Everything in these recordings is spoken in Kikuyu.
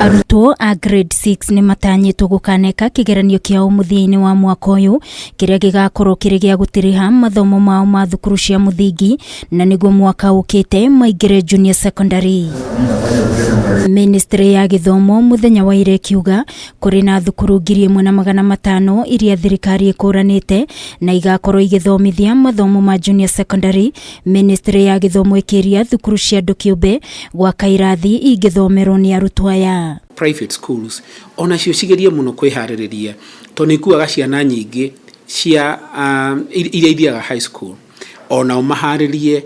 Arutwo a grade 6 nĩ matanyĩtwo gũkaneka kĩgeranio kĩao mũthia-inĩ wa mwaka ũyũ, kĩrĩa gĩgakorwo kĩrĩ gĩa gũtiriha mathomo mao ma thukuru cia mũthingi, na nĩguo mwaka ũkĩte maingĩre junior secondary. Ministry ya gĩthomo mũthenya wa ira ĩkiuga kũrĩ na thukuru 1500 iria thirikari ĩkũranĩte na igakorwo igĩthomithia mathomo ma junior secondary. Ministry ya gĩthomo ĩkĩria thukuru cia andũ kĩũmbe gwaka irathi ingĩthomerwo nĩ arutwo aya. Private schools onacio cigerie mũno kwĩharĩrĩria, tondũ nĩ ikuaga ciana nyingĩ cia iria ithiaga high school, onao maharĩrie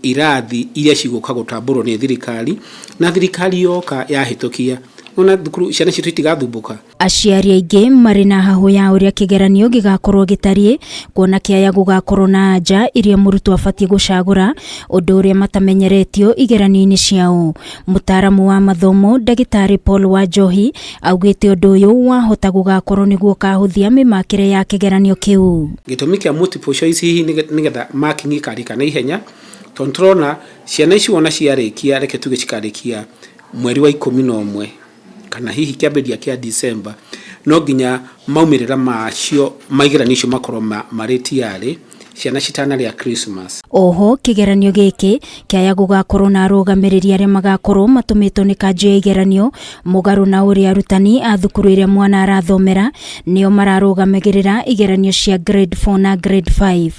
irathi iria cigũka gũtambũrwo nĩ thirikari, na thirikari yoka yahĩtũkia ona thukuru ciana citũ itigathumbũka. Aciari aingĩ marĩ na hahũ ya ũrĩa kĩgeranio gĩgakorwo gĩtariĩ, kuona kĩaya gũgakorwo na anja iria mũrutwo abatiĩ gũcagũra, ũndũ ũrĩa matamenyeretio igeranio-inĩ ciao. Mũtaaramu wa mathomo Ndagĩtarĩ Paul Wanjohi augĩte ũndũ ũyũ wahota gũgakorwo nĩguo ũkahũthia mĩmakĩre ya kĩgeranio kĩu. Gĩtũmi kĩa multiple choice hihi nĩgetha marking ĩkarĩka na ihenya, tondũ tũrona ciana ici wona ciarĩkia, reke tuge cikarĩkia mweri wa 11 kana hihi kĩambĩrĩria kĩa December, no nginya maumĩrĩra macio ma igeranio icio makorwo marĩ tayari ciana citanarĩa Christmas. Oho kĩgeranio gĩkĩ kĩaya gũgakorwo na arũgamĩrĩri arĩa magakorwo matũmĩtwo nĩ kanjũ ya igeranio, mũgarũ na ũrĩa arutani a thukuru ĩrĩa mwana arathomera nĩo mararũgamagĩrĩra igeranio cia grade 4 na grade 5.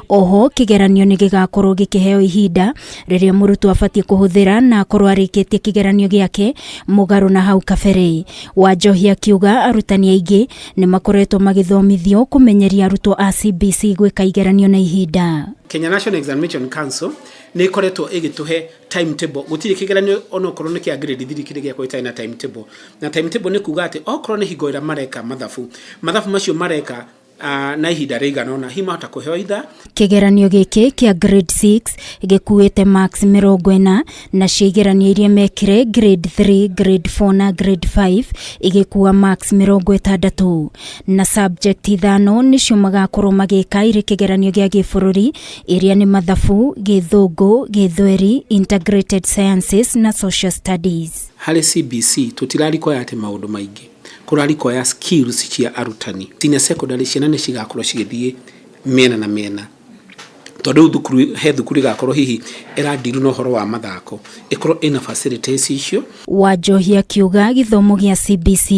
Oho kĩgeranio nĩ gĩgakorwo gĩkĩheo ihinda rĩrĩa mũrutwo abatiĩ kũhũthĩra na akorwo arĩkĩtie kĩgeranio gĩake, mũgarũ na hau kabere. Wanjohi akiuga arutani aingĩ nĩ makoretwo magĩthomithio kũmenyeria arutwo a CBC gwĩka igeranio na ihinda. Kenya National Examination Council nĩ ĩkoretwo ĩgĩtũhe timetable. Gũtirĩ kĩgeranio onokorwo nĩ kĩa grade 3 kĩrĩa gĩakorwo gĩtarĩ na timetable, na timetable nĩ kuga atĩ okorwo nĩ hingo ĩrĩa mareka mathabu, mathabu macio mareka na ihinda rĩigana ũna, hihi mahota kũheo ithaa. Kĩgeranio gĩkĩ kĩa grade 6 gĩkuĩte marks 40, nacio igeranio iria mekire grade 3, grade 4 na grade 5 igĩkua marks 60, na subject ithano nĩcio magakorwo magĩka irĩ kĩgeranio gĩa gĩbũrũri, iria nĩ mathabu, gĩthũngũ, gĩthweri, integrated sciences na social studies. Harĩ CBC tũtirarikoya atĩ maũndũ maingĩ, kũrarikoya skills cia arutani. Senior secondary ciana nĩ cigakorwo cigĩthiĩ mĩena na mĩena, tondũ rĩu thukuru he thukuru ĩgakorwo hihi ĩrandiru na ũhoro wa mathako, ĩkorwo ĩna facilities icio. Wanjohi akiuga gĩthomo gĩa CBC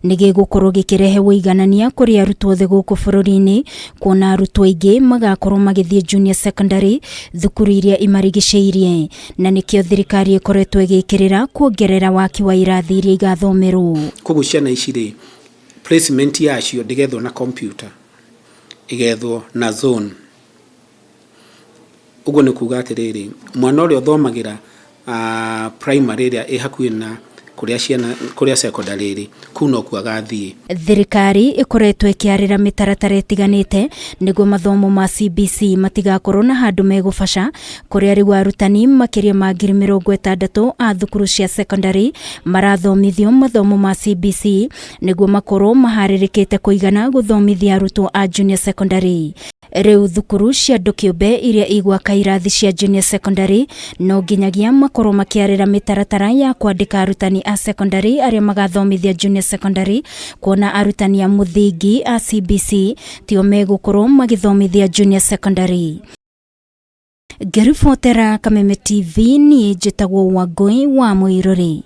nĩ gĩgũkorwo gĩkĩrehe ũiganania kũrĩ arutwo othe gũkũ bũrũri-inĩ, kuona arutwo aingĩ magakorwo magĩthiĩ junior secondary thukuru iria imarigicĩirie, na nĩkĩo thirikari ĩkoretwo ĩgĩkĩrĩra kuongerera waki wa irathi iria igathomerwo. Koguo ciana ici rĩ, placement yacio ndĩgethwo na computer, ĩgethwo na zone. Ũguo nĩ kuga atĩrĩrĩ, mwana ũrĩa ũthomagĩra primary ĩrĩa ĩ hakuhĩ na kũrĩa ciana kũrĩa secondary ĩrĩ, kũu nokuo agathiĩ. Thirikari ĩkoretwo ĩkĩarĩra mĩtaratara ĩtiganĩte nĩguo mathomo ma CBC matigakorwo na handũ megũbaca, kũrĩa rĩu arutani makĩria ma 60,000 a thukuru cia secondary marathomithio mathomo ma CBC nĩguo makorwo maharĩrĩkĩte kũigana gũthomithia arutwo a junior secondary. Rĩu thukuru cia andũ kĩũmbe iria igwaka irathi cia junior secondary no nginyagia makorwo makĩarĩra mĩtaratara ya kwandĩka arutani a secondary arĩa magathomithia junior secondary, kuona arutani a mũthingi a CBC tio megũkorwo magĩthomithia junior secondary. Ngĩribotera Kameme TV, niĩ njĩtagwo Wangũi wa Mũirũrĩ.